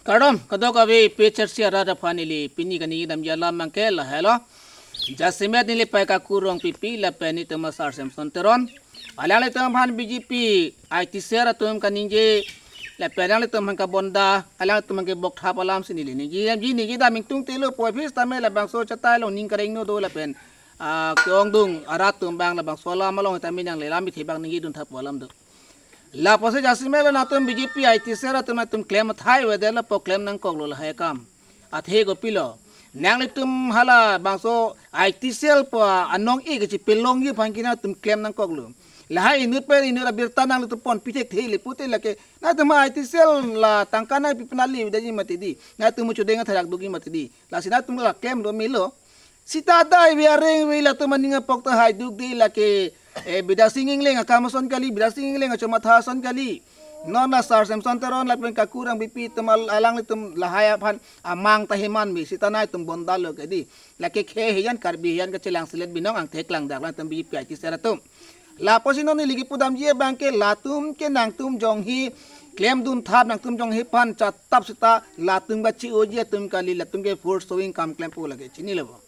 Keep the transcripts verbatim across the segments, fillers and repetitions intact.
Kardom, kadokave APHLC arat aphan neli pini kaningje damji alam abangke lahelo. Jasemet neli pai Kaku Rongpipi lapen nelitum asar Samson Teron. Alanglitum aphan BJP IT cell atum kaningje lapen alanglitum aphan kabonda, alanglitum aphan kebokthap alamsi neli ningje damji, ningje dam ingtungtelo puvoiphit tame labangso achatai along ning kareng no do lapen, ah, ke-ongdung arat atum abang labangso alam along tame nangli lam ithi abang ningjedunthapo alam do. Lapusi jasemet lo nangtum BJP IT cell atum nangtum klem athai avedetlo pu klem nangkoklo lahai akam. Athe kopilo? Nanglitum halabangso IT cell pu anong-e kachipelongji aphan ke nangtum klem nangkoklo. Lahai inut pen inut abirta nanglitum ponpi thekthele pute lake nangtum IT cell la tangka nangpi pen ale avedetji mati di. Nangtum muchudeng atharak doji mati di. Lasi nangtum la klemlo melo. Sita dai ave areng ave latum aning apok ta haiduk di lake, eh, Bidya Sing Engleng akam ason kali, Bidya Sing Engleng achomatha ason kali. Non asar Samson Teron lapen Kaku Rongpipi atum al-, alanglitum lahai aphan amang ta heman me sita nangtum bondalo ke di. Lake khei hejan Karbi hejan kachelangselet binong angthek langdak latum BJP IT cell atum. Lapusi non neli kipu damji abangke latum ke nangtum jonghi klemdunthap nangtum jonghi aphan chatap sita latum kachi-oji atum kali, latum ke force showing akam klempo lake chinilo bo.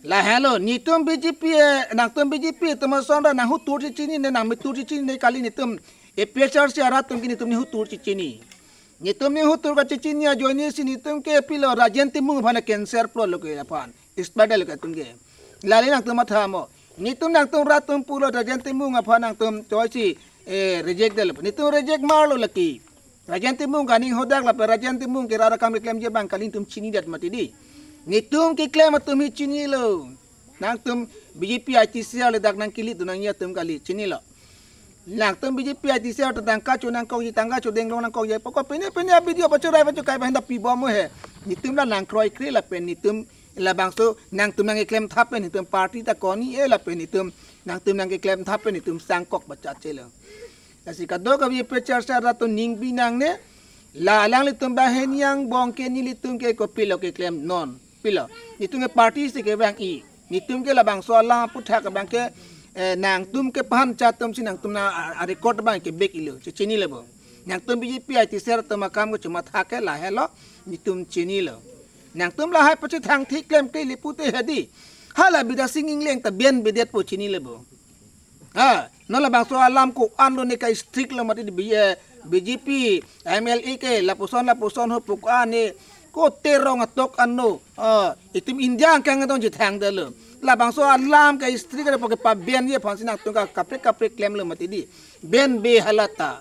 Lahelo nelitum BJP, eh, nangtum BJP atum asonra nanghutur chechinine, nangmitur chechinine kali, nelitum APHLC arat atum ke nelitum nanghutur chechini. Nelitum nanghutur kachechini ajoinesi nelitum ke pilo Rajen Timung aphan cancer plotlo ke aphan. Expire lo ke atum ke. Lale nangtum mathamo. Nelitum nangtum rat atum pulo Rajen Timung aphan nangtum choisi, eh, reject detlo. Nelitum reject marlo lake. Rajen Timung ke aning hadak lapen Rajen Timung ke rat akam keklemji abang kali nelitum chinidet mati di. Nelitum keklem atum hi chinilo. Nangtum BJP IT cell le dak nangkilidun nangji atum kali chinilo. Nangtum BJP IT cell ta tangka cho nangkokji, tangka chodeng long nangkokji. Pokok pine pine video pachorai pachokai pahenda pibom he. Nelitum la nangkroikre lapen nelitum labangso nangtum nangkeklemthap pen nelitum party ta koni e lapen nelitum nangtum nangkeklemthap pen nelitum sangkok bachachelo. Lasi kadokave APHLC arat atum ning binong ne, la alanglitum bahen yang bong ke nelitum ke kopilo keklem non. Pilo. Nelitum ke party si kevang-i. Nelitum ke labangso alam aphuthak abangke, eh, nangtum kephan chatumsi nangtum na a, a record abang kebek-ilo. Chechinilo bo. Nangtum BJP IT cell atum akam kachomatha ke lahelo. Nelitum chinilo. Nangtum lahai pachethang thik klemkle pute he di. Hala Bidya Sing Engleng ta ben bedetpo chinilo bo. Ha, non labangso alam ko-anlo ne ka-strict lo mati di B-, eh, BJP MLA ke lapuson lapuson ho pu ko-an ne ko Terong atok anno. Ah, itum India angkang adon chethangdetlo. Labangso alam ka-strict lo pu ke pabenji aphansi nangtum ka kaprek kaprek klemlo mati di. Ben be hala ta.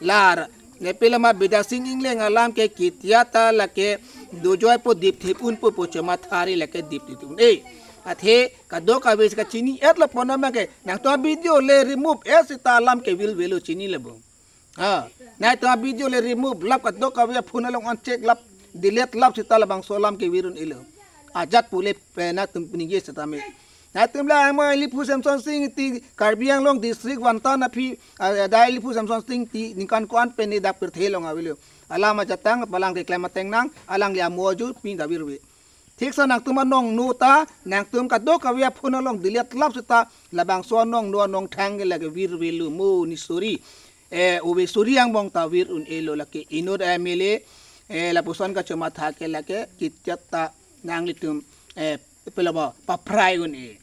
Lar, ne pilo ma Bidya Sing Engleng alam ke kitia ta lake dojoi po dipthip unpo pu chomathari lake dipthip un-e. Athe kadokave si kachini-etlo pon abangke nangtum video le remove-et sita alam ke virvelo chinilo bo. Ha, nangtum video le remove lap kadokave phone along uncheck lap delete lap sita labangso alam ke vir un-elo. Ajat pule pe nangtum ningje sitame. Nangtum la amo Iliphu Samson Sing Ingti Karbi Anglong district vantan aphi, ah, adai Iliphu Samson Sing Ingti ningkan ko-an pen ne dak pirthe along avelo. Alam ajatang palang keklem ateng nang, alangli amo ajur pin ta virve. Thiksa nangtum anong no ta, nangtum kadokave phone along delete lap sita, labangso anong no anong thang ke lake virvelo mo ne suri. Eh, ove suri angbong ta vir un-elo lake inut MLA, eh, lapuson kachomatha ke lake kitia ta nanglitum, eh, pilo bo, paprai un-e.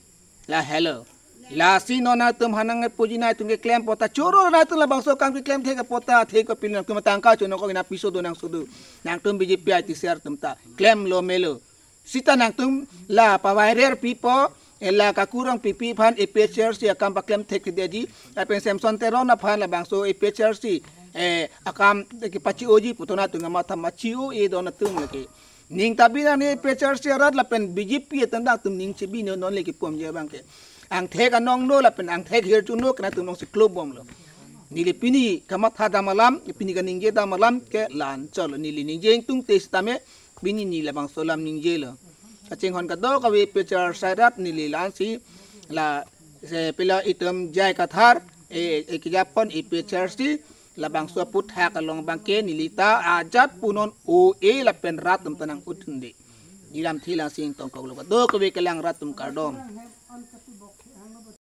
Lahelo. Lasi non nangtum hanang puji nangtum keklem po ta choro nangtum labangso akam keklem thek po ta thek ko pin nangtum tangka cho nangkok na piso do nangso do. Nangtum BJP IT cell atum ta klemlo melo. Sita nangtum la paviral pipo, eh, la Kaku Rongpipi aphan APHLC akam paklem thekthedetji, lapen Samson Teron aphan labangso APHLC, eh, akam kepachi-oji pu to nangtum matha machi-o-e do nangtum lake. Ning ta binong ne APHLC arat lapen BJP atum nangtum ning chibi no non le kipomji abangke. Angthek anong no lapen angthek hirjuno ke nangtum nongsi klobomlo. Neli pini kamatha dam alam, pini kaningje dam alam ke la-anchot lo neli ningje ingtungte sitame pini ne labangso alam ningjelo. Kachinghon kadokave APHLC arat neli la-ansi la se pilo itum J I Kathar, eh, eh, kijapon APHLC labangso aphuthak along abangke neli ta ajat punon o-e lapen rat atum ta nang-ut un-e. Ilam thilang sing tongkoklo kadokave kelang rat atum kardom.